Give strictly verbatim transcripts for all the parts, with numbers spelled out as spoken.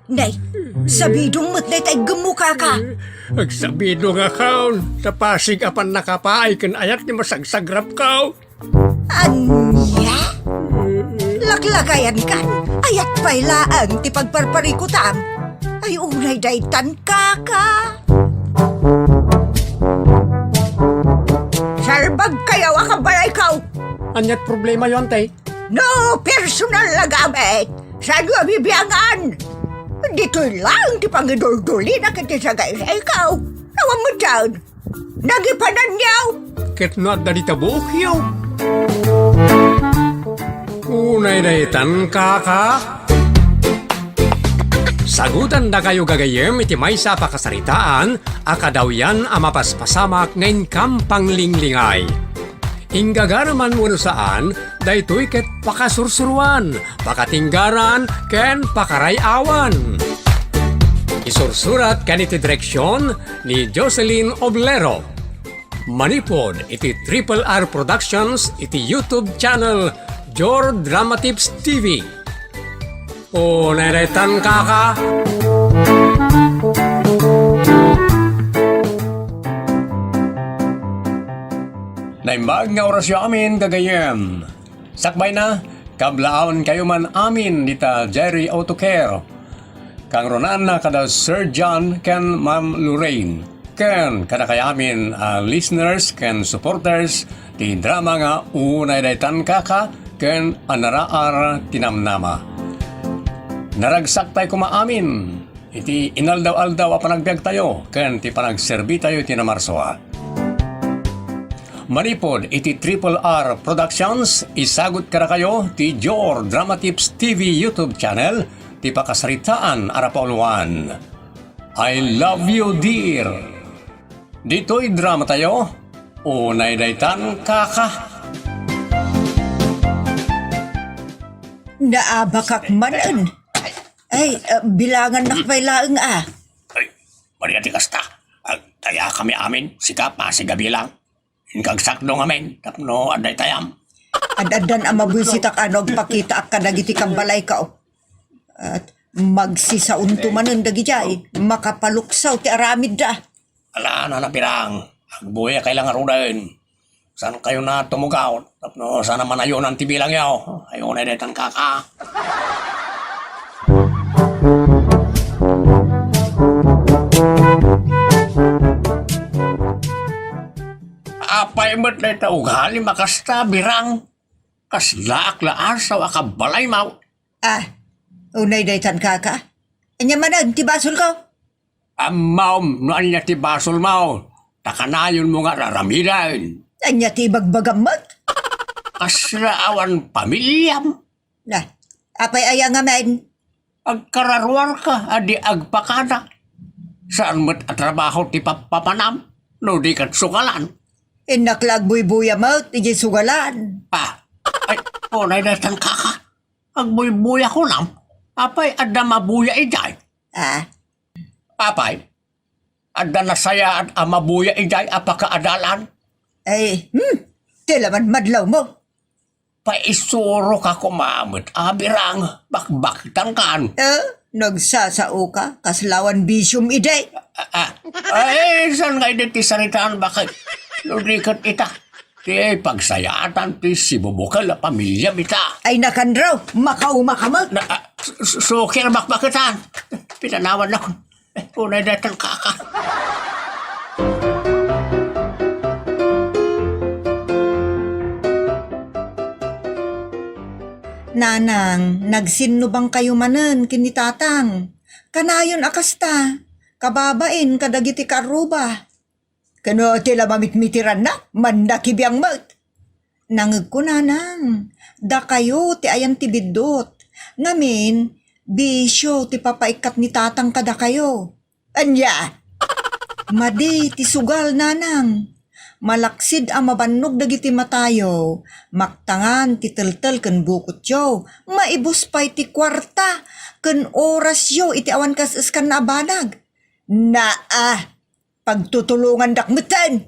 Nay, sabidong met dayta iggemmo, kaka. Agsabidongakon, ta pasig a pannakapaay ken ayat ti masagsagrapko. Ania? Laklakayankan, ayat pay laeng ti pagparparikutam. Ay, unay daytan, kaka. Salbagkayo a kabalayko. Aniat problemayo, ante? No personal a gamit, saanyo a bibiangan? Ditoy laeng ti pangiduldulina ket ti sagaysayko. Awan met daan. Nagipananyo! Ket no adda dita buokyo. Unay daytan, kaka. Sagutandakayo gagayyem iti maysa a pakasaritaan a kadawyan a mapaspasamak nga inkam panglinglingay. Inggagaraman wenno saan, daytoy ket pakasursuroan, pakatinggaran, ken pakaray-awan. Isursurat ken iti direksion ni Jocelyn Oblero. Manipud iti Triple R Productions iti YouTube channel Jor Dramatips T V. Unay daytan, kaka. Naimbag nga orasyo amin, gagayyem. Sakbayna, kablaawankayo man amin dita Jerry Auto Care. Kangrunaan kada Sir John ken Ma'am Lorraine. Ken kadakay amin a listeners ken supporters ti drama nga Unay Daytan, Kaka ken Anaraar ti Namnama. Naragsak tay koma amin iti inaldaw-aldaw a panagbiagtayo ken ti panagserbitayo iti Namarsua. Manipud iti Triple R Productions, isagut kadakayo ti Jor Dramatips T V YouTube channel ti pakasaritaan a rapauluan. I love you, dear. Ditoy dramatayo, Unay Daytan, Kaka. Naabakak manen. Ay, ah, bilangannak pay laeng, ah. Ay, Maria ti kasta. Agtaya kami amin, sika, pasig a bilang. Inkagsakdo ngamin, tapno adda itayam. Ad-addan a mabuisitak a no agpakitaak kadagiti kabbalayko. At magsisaonto manen dagidiay, makapaluksaw ti aramidda. Ala, Nana Pirang, agbuyakay la ngaruden. Saan kayo na tumugaw, tapno saan a manayonan ti bilangyo. Ay, unay daytan, Kaka. Apay met dayta ugalim a kasta, Birang? Kaslaak la asaw a kabbalaymaw. Ah, unay daytan, Kaka. Ania manen ti basolko? Ammom no ania ti basolmo, ta kanayonmo nga raramiden. Ania ti ibagbagam met? Kasla awan pamiliam? Na, apay aya ngamin? Agkararuarka a di agpakada. Saan met a trabaho ti pappapanam no di ket sugalan? Innak la agbuybuya met idiay sugalan. Ah, ay, unay daytan, Kaka. Agbuybuya kunam? Apay adda mabuya idiay? Ah? Apay, adda nasayaat a mabuya idiay a pakaadalan? Ay, hmm, ti laman madlawmo. Paisuroka koma met a, Birang, bakbaktankan. Eh, nagsasaoka, kasla awan bisiom idi. Ah, ah. Ay, saan nga idi ti saritaan, bakit? No di ket ita, ti pagsayaatan ti sibubukel a pamiliam ita. Ay, nakanraw, makaumaka met. Na, ah, su-, su-, sukir bakbaketan. Pinanawan ako. Eh, unay daytan, Kaka. Nanang, nagsinnubangkayo manen ken ni Tatang. Kanayon a kasta, kababain kadagiti kaarruba. Ken no ti la mamitmitiranna, mannakibiang met. Nangegko, Nanang, dakayo ti ayan ti biddut. Ngamin, bisio ti papaikkat ni Tatang kadakayo. Ania? Madi ti sugal, Nanang. Malaksid a mabannog dagiti matayo, maktangan ti teltel ken bukotyo, maibus pay ti kuarta ken orasyo iti awan kas-eskanna a banag. Naa, pagtutulongandak metten.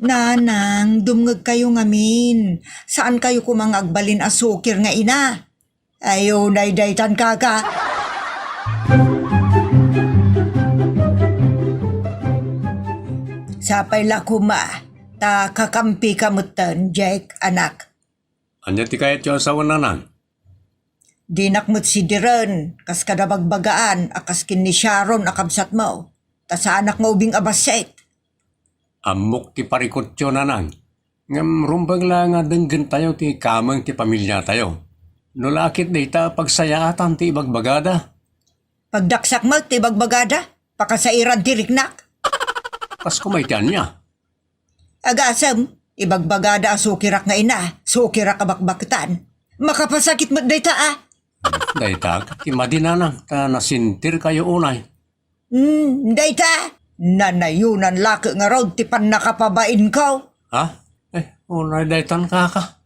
Nanang, dumngegkayo ngamin. Saankayo koma nga agbalin a sukir nga ina. Ay, unay daytan, Kaka. Sapay la koma, ta kakampika metten, Jake, anak. Ania ti kayatyo a sawen, nanang? Dinak met sidiren, kas kada bagbagaan a kas ken ni Sharon a kabsatmo, ta saanak nga ubing a bassit. Ammok ti parikutyo, nanang. Ngem rumbeng la nga denggentayo ti kameng ti pamiliatayo. No la ket dayta pagsayaatan ti ibagbagada. Pagdaksak met ti ibagbagada, pakasairan ti riknak. Kas kumay ti ania? Agasem, ibagbagada a sukirak nga ina, sukirak a bakbaketan. Makapasakit met dayta, a. Dayta, ti madi, nanang, ta nasentirkayo unay. Hmm, dayta, nanayonan la ket ngarud ti pannakapabainko. Ha? Eh, unay daytan, kaka.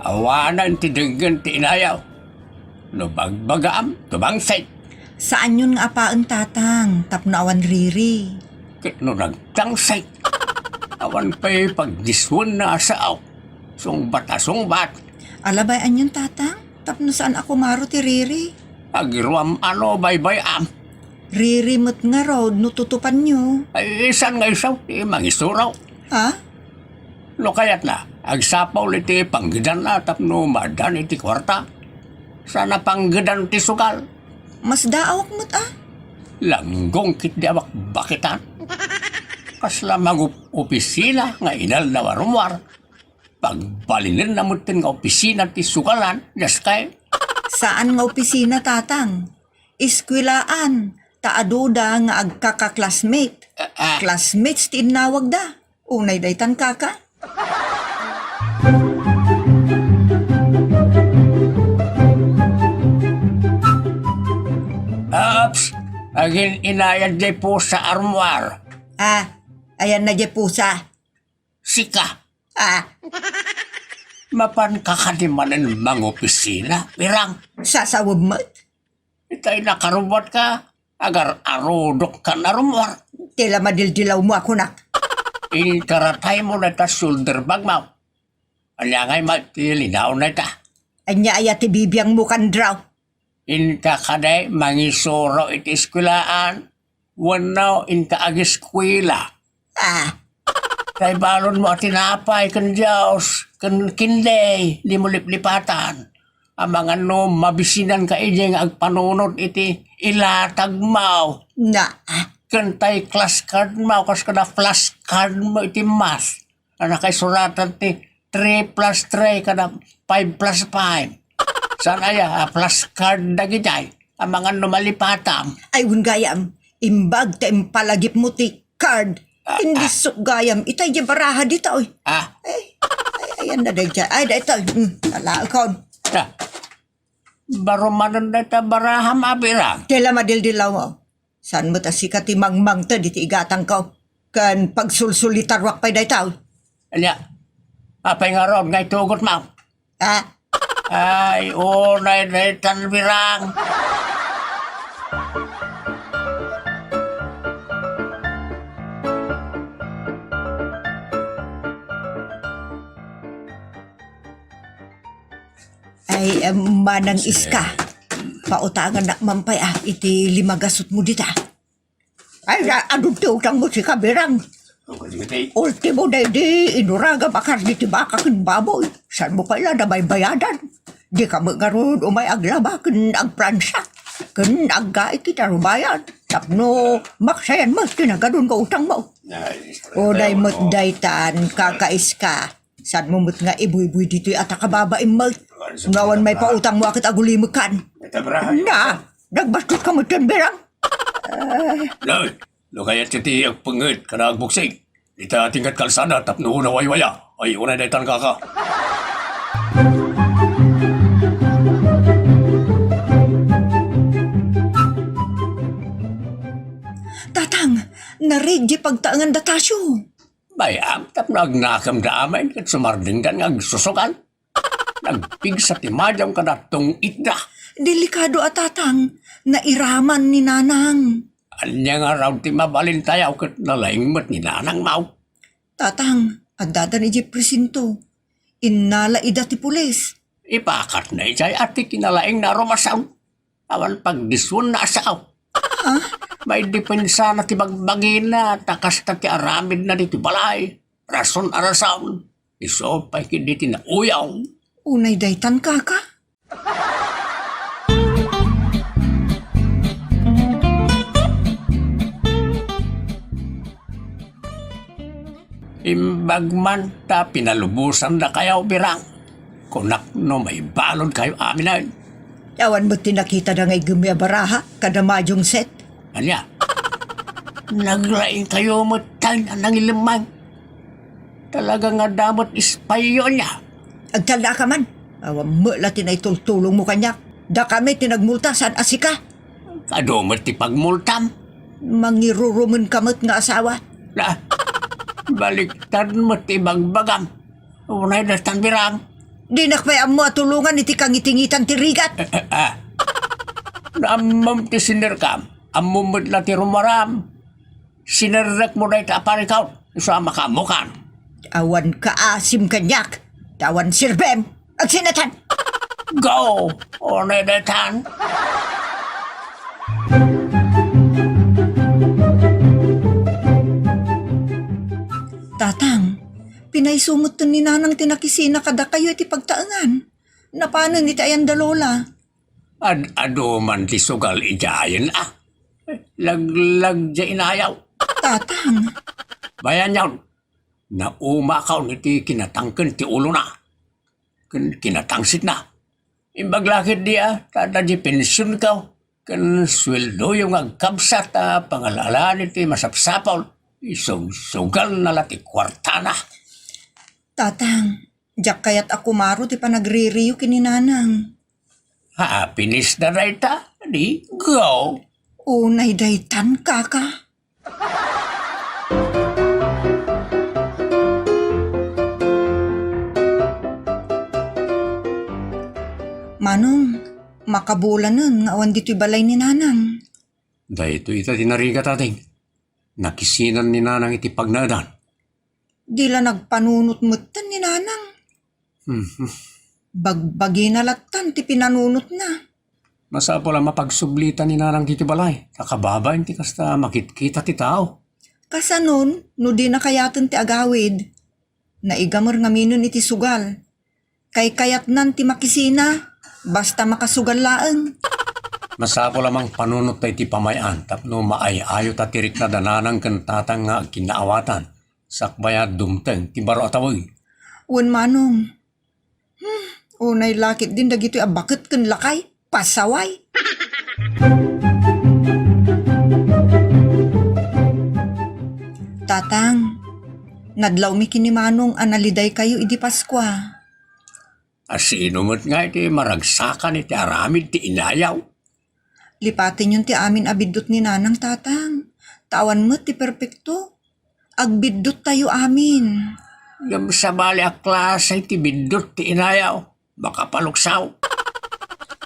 Awanen ti denggen ti inayo. No bagbagaam, tumangsit. Saanyon nga apaen, tatang, tapno awan riri. Ket no nagtangsit, awan pay pagdiswen na a sao. Sungbat a sungbat. Alabay anyon, tatang, tapno saan a kumaro ti riri. Agiruam ano baybay-am. Riri met ngarud no tutupanyo. Ay, saan nga isu ti mangisuro? Ha? No kayatna, agsapul iti panggedanna tapno maaddaan iti kuarta. Saan a panggedan ti sugal. Masdaawak met, a. Langgong ket di a bakbaketan. Kasla mangup-opisina nga inaldaw a rummuar. Pagbalinenna metten nga opisina ti sugalan, diaskay. Saan nga opisina, tatang. Eskuelaan, ta aduda nga agkaka-classmate. Ah, ah. Classmates ti innawagda. Unay daytan, kaka. Aps, agin-inayad jay pusa a rummuar. Ah, ayanna jay pusa. Sika. Ah. Mapanka kadi manen mangopisina, Pirang? Sasawem met. Itay nakarubbuatka, agar-arudok kan a rummuar. Ti la madildilawmo a kunak. Inkarataymo dayta shoulder bagmo. Ania ngay met ti linaon dayta? Ania aya ti bibiangmo kan draw? Inka kadi mangisuro iti eskuelaan wenno inka ageskuela? Ah. Kaibalonmo a tinapay ken juice ken kinday, dimo liplipatan. Amangan no mabisinanka idiay nga agpanunot iti ilatagmo. Na, ah. Ken tay class cardmo kas kada flashcardmo iti math a nakaisuratan ti three plus three kada five plus five. Saan aya a flashcard dagijay? Amangan no malipatam. Ay, wen gayam, imbag ta impalagipmo ti card. Ah, ah. Indissok gayam, itay di baraha ditoy. Ah. Ay, ay, ayanna dayjay. Ay, daytoy. Hmm, alaekon. Ah. Baro manen dayta baraham a, Pirang. Ti la madildilawmo. Saan met a sika ti mangmangted iti igatangko? Ken pagsulsulitaruak pay daytoy. Ania? Apay ngarud nga itugotmo? Ah? Ay, unay daytan, Pirang. Ay, em, Manang Iska, pautangannak man pay, ah, iti lima gasutmo dita. Ay, a-, adu ti utangmo, sika, Birang. Ultimo daydi inuragam a karne ti baka ken baboy. Saanmo pay la nabaybayadan? Dika met ngarud umay aglaba ken agplansa ken aggaik iti arubayan tapno maksayan met ti nagadun nga utangmo. Ay, unay met daytan, Kaka Iska. Saanmo met nga ibuybuy ditoy a ta kababaim met. No awan maipautangmo a ket agulimekan. Na, nagbastotka metten, Birang. Nay, no kayatyo ti agpengnget ken agbuksig, dita tingga kalsada tapno nawaywaya. Ay, unay daytan, Kaka. Tatang, narid di pagtaengan da Tasyo. Bay-am tapno agnakemda amin ket sumardengdan nga agsusugal. Nagpigsa ti madiam kada tungitda. Delikado a, Tatang, nairaman ni Nanang. Ania ngarud ti mabalintayo ket nalaing met ni Nanangmo? Tatang, Addadan idiay presinto. Innala ida ti pulis. Ipakatna idiay a ti kinalaingna a rumasaon. Awan pagdisuen na a sao. Maidipensana ti bagbagina ta kasta ti aramidna ditoy balay. Rason a rason. Isu pay ketdi ti nauyaw. Unay daytan, kaka? Imbag man ta pinalubosandakayo, Birang. Kunak no maibaludkayo aminen. Awan met ti nakitada nga iggem a baraha kada Mahjong set. Ania? Naglaingkayo met a nangilemmang. Talaga nga adda met ispay-yo ania? Agtalna ka man. Awan met la ti naitultulongmo kaniak. Dakami ti nagmulta saan a sika. Adu met ti pagmultam. Mangirurumenka met nga asawa. Ah, baliktad met ti ibagbagam. Unay daytan, Birang. Dinak pay ammo a tulongan iti kangitingitan ti rigat. Eh, eh, ah. Ammom ti sinerkam. Ammom met la ti rumaram. Sinerrekmo dayta a parikaw. Isu a makaammokan. Awan kaasim kaniak. Ta awan serbem. Agsinatan! Go! Unay daytan! Tatang, pinayso metten ni Nanang ti nakisina kadakayo iti pagtaengan. Napanen iti ayan da Lola. Ad-adu man ti sugal idiayen a. Laglag diay inayaw. Tatang. Bayan yon. Naumakaw iti kinatangken ti ulona. Ken kinatangsitna. Imbag la ketdi a, ta adda diay pensionko, ken sueldoyo nga agkabsat a pangal-alaan iti masapsapul, isugsugalna la ti kuartana. Tatang, diak kayat a kumaro ti panagririyo ken ni Nanang. Happiness da dayta, di go. Unay daytan, kaka. Manong, makabulanen nga awan ditoy balay ni Nanang. Daytoy ita ti narigat, ading. Nakisinan ni Nanang iti pagnaedan. Di la nagpanunot metten ni Nanang. Mhm. Bagbagina lattan ti pinanunotna. Masapul a mapagsublitan ni Nanang ditoy balay, ta kababain ti kasta makitkita ti tao. Kasanon, no dina kayaten ti agawid? Naigamer ngaminen iti sugal. Kaykayatnan ti makisina, basta makasugal laeng. Masapul a mangpanunot ta iti pamay-an tapno maay-ayo ta ti rikna da Nanang ken Tatang nga agkinnaawatan, sakbay a dumteng ti baro a tawen. Wen, Manong. Hmm, unay la ketdin dagitoy a baket ken lakay. Pasaway. Tatang, nadlawmi ken ni Manong a nalidaykayo idi Paskua. A sino met ngay ti maragsakan iti aramid ti inayaw? Lipatenyon ti amin a biddut ni Nanang, Tatang. Ta awan met ti perpekto. Agbidduttayo amin. Ngem sabali a klase ti biddut ti inayaw? Makapaluksaw.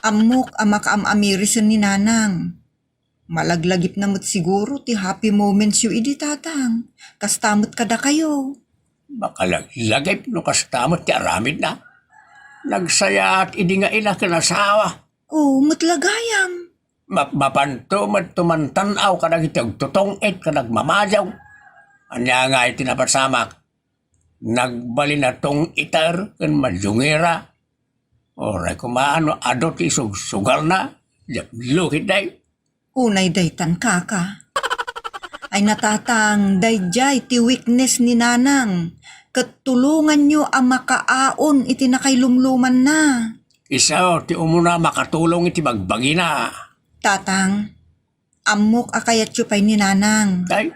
Ammok a makaam-amirisen ni Nanang. Malaglagipna met siguro ti happy momentsyo idi, Tatang. Kasta met kadakayo. Makalaglagip no kasta met ti aramidna. Nagsayaat idi nga ina ken asawa. Oo, met la gayam. Mapmapanto met tumantan-aw kadagiti agtutong-it ken agmamadiaw. Ania ngay ti napasamak? Nagbalin a tong-iter ken madiongera. Uray koma no adu ti isugsugalna, diak lukit day. Unay daytan, kaka. Ay na, Tatang, daydiay ti weakness ni Nanang, ket tulonganyo a makaaon iti nakailumlumanna. Isu ti umuna makatulong iti bagbagina. Tatang, ammok a kayatyo pay ni Nanang. Ay,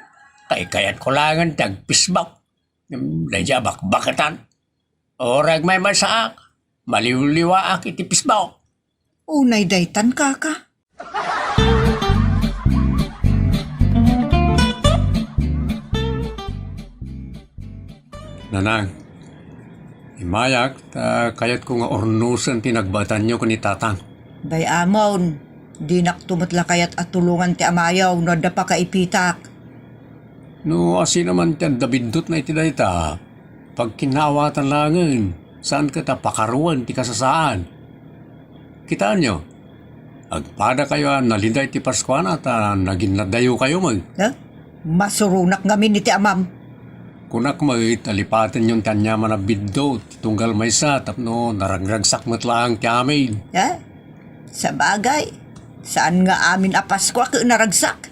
kaykayatko laengen ti agpisbaw. Daydiay a bakbaketan. Uray agmaymaysaak, maliwliwaak iti pisbaw. Unay daytan, kaka. Nanang, imayak ta kayatko nga urnosen ti nagbaetanyo ken ni Tatang. Bay-amon, dinakto met la kayat a tulongan ti amayo no adda pakaipitak. No asino man ti adda biddutna iti dayta, Pagkinnaawatan laengen, saan ket a pakaruan ti kasasaan. Kitaenyo, agpadakayo a naliday ti Paskuana ta naginnaddayokayo met. Ha? Masuronak ngamin iti amam. Kunak met a lipatenyon ti aniaman a biddut ti tunggal maysa tapno naragragsak met laeng ti amin. Ha? Sabagay, saan nga amin a Paskua ket naragsak.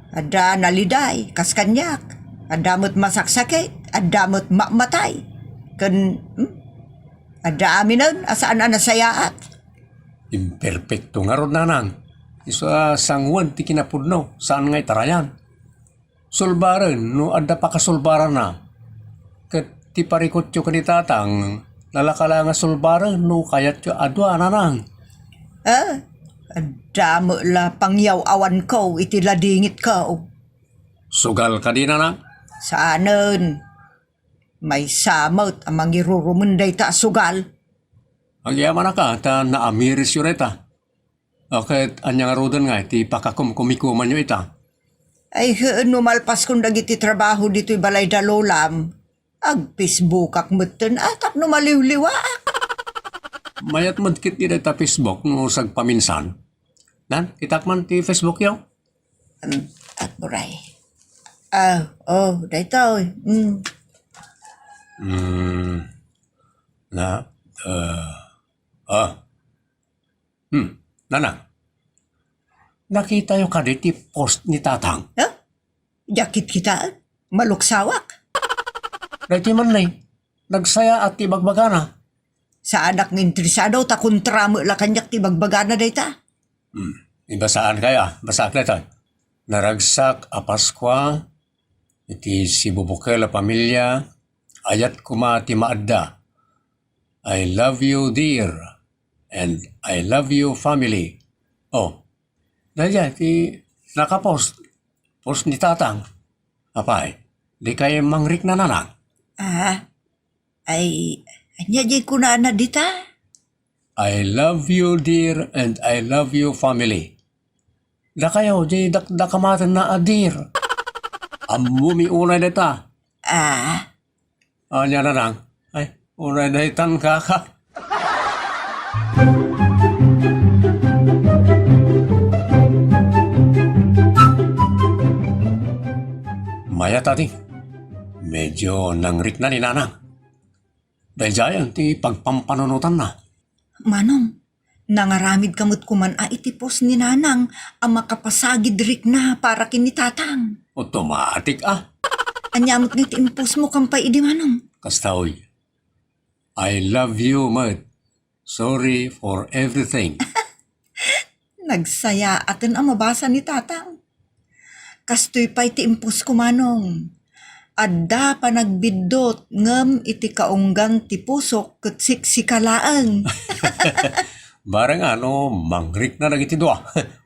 Adda naliday, kas kaniak. Adda met masaksakit, adda met mamatay. Ken, hmm? Adda aminen a saan a nasayaat. Imperfekto ngarud, nanang. Isu a sangoen ti kinapudno, saan nga itarayan. Sulbaren no adda pakasulbaranna. Ket ti parikutyo ken ni Tatang, nalaka la nga sulbaren no kayatyo a dua, nanang. Ah, adda met la pangyaw-awanko iti ladingitko. Sugal kadi, nanang? Saanen. Maysa met a mangirurumen dayta a sugal. Agyamanak ta naamirisyo dayta. O ket ania ngaruden nga iti pakakumkumikumanyo ita? Ay, haan no malpaskon dagiti trabaho ditoy balay da lolam, agfacebookak metten a tapno maliwliwaak. Mayat met ketdi dayta Facebook no sagpaminsan. Nan, kitak man ti Facebookyo. Um, aguray. Ah, oh, daytoy. Mm. Hmm. Na, ah, ah. Hmm, nanang. Nakitayo kadi ti post ni Tatang? Huh? Diak kitkitaen. Maluksawak. Daytoy man ni, nagsayaat ti bagbagana. Saanak nga interesado ta kontra met la kaniak ti bagbagana dayta. Hmm, ibasaan kaya, basaak daytoy. Naragsak a Paskua iti sibubukel a pamilya, ayat koma ti maadda. I love you, dear, and I love you, family. Oh, daydiay ti nakapost. Post ni Tatang. Apay, dikay mangrikna, nanang? Ah, ay, ania diay kunana dita? I love you, dear, and I love you, family. Dakayo, di dakdakamatenna a dear. Ammomi unay dayta. Ah. Ania, nanang? Ay, unay daytan, kaka. Mayat a di. Medyo nangrikna ni nanang. Daydiayen ti pagpampanunotanna. Manong, nangaramidka met koman a iti post ni Nanang a makapasagid rikna para ken ni Tatang. Automatic a. Ania met nga iti impostmo kam pay idi, Manong? Kasta, oy. I love you met. Sorry for everything. Nagsayaaten a mabasa ni Tatang. Kastoy pay ti imposko, Manong. Adda panagbiddut ngem iti kaunggan ti pusok ket siksika laeng. Bareng a no mangrikna dagiti dua.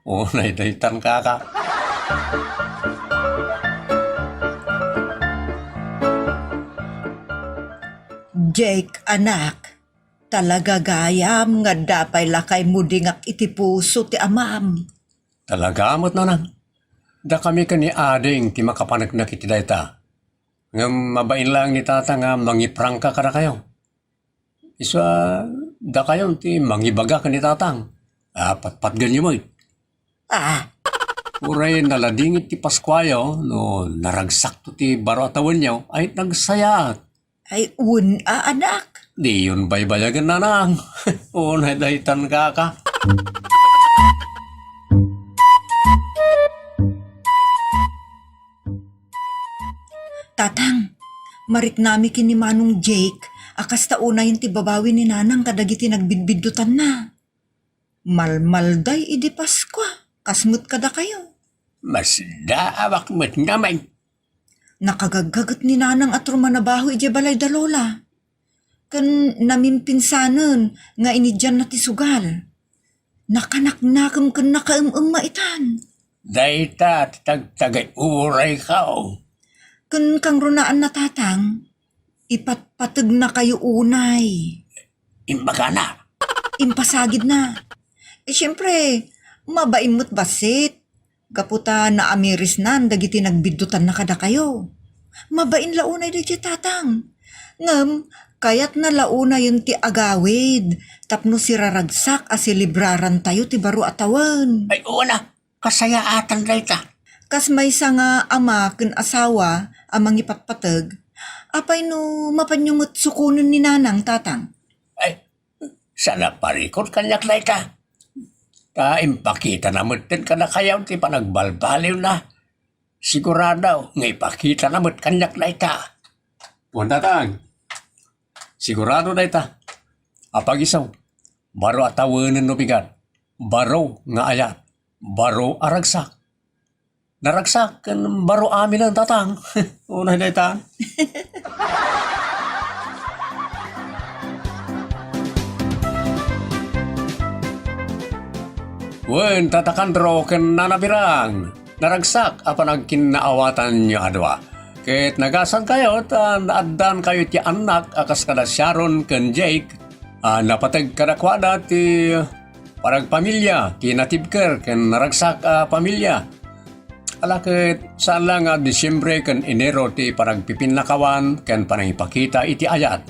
Unay daytan, kaka. Jake, anak, talaga gayam nga adda pay lakay mudingak iti puso ti amam. Talaga met, Nanang. Dakami ken ni Ading ti makapaneknek iti dayta. Ngem mabain laeng ni Tata nga mangiprangka kadakayo. Isu a dakayon ti mangibaga ken ni Tatang. Ah, patpatgenyo met. Ah. Uray naladingit ti Paskuayo, no naragsakto ti baro a tawenyo, ay nagsayaat. Ay, wen a, anak. Diyon baybayagen, Nanang. Unay daytan, kaka. Tatang, mariknami ken ni Manong Jake a kasta unayen ti babawi ni Nanang kadagiti nagbidbiddutanna. Malmalday idi Paskua, kas met kadakayo. Masdaawak met ngamin. Nakagaggaget ni Nanang a turmanabaho idiay balay da Lola. Ken namimpinsanen nga inidianna ti sugal. Nakanaknakem ken nakaem-emma itan. Dayta ti tagtagay urayko. Ken kangrunaanna, Tatang, ipatpategnakayo unay. Imbagana. Impasagidna. Eh, siempre, mabain met bassit. Gapu ta naamirisnan dagiti nagbiddutanna kadakayo. Mabain la unay daydiay, Tatang. Ngem, kayatna la unayen ti agawid tapno siraragsak a selebrarantayo ti baro a tawen. Ay, una, kasayaatan dayta. Kas maysa nga ama ken asawa a mangipatpateg, apay no mapanyo met sukonen ni Nanang, Tatang? Ay, saan a parikot kaniak dayta. Ta impakitana metten kadakayo ti panagbalbaliwna. Sigurado nga ipakitana met kaniak dayta. Wen, Tatang. Sigurado dayta. Apag-isu, baro a tawenen no bigat. Baro nga ayat. Baro a ragsak. Naragsak ken baro aminen, Tatang. Unay dayta. Wen, Tata Kandro ken Nana Birang, naragsak a panagkinnaawatanyo a dua. Ket nagasatkayo ta naaddankayo ti annak a kas kada Sharon ken Jake a napateg kadakuada ti panagpamilia ti natibker ken naragsak a pamilia. Ala ket, saan la nga Disiembre ken Enero ti panagpipinnakawan ken panangipakita iti ayat.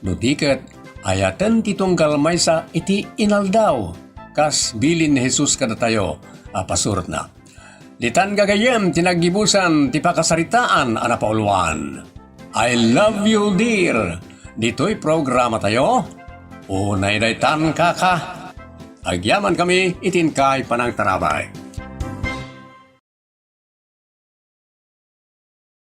No di ket, ayaten ti tunggal maysa iti inaldaw, kas bilin ni Jesus kadatayo a pasurotna. Ditan gagayyem ti naggibusan ti pakasaritaan a napauluan. I love you, dear. Ditoy programatayo, Unay Daytan, Kaka. Agyaman kami iti inkay panangtarabay.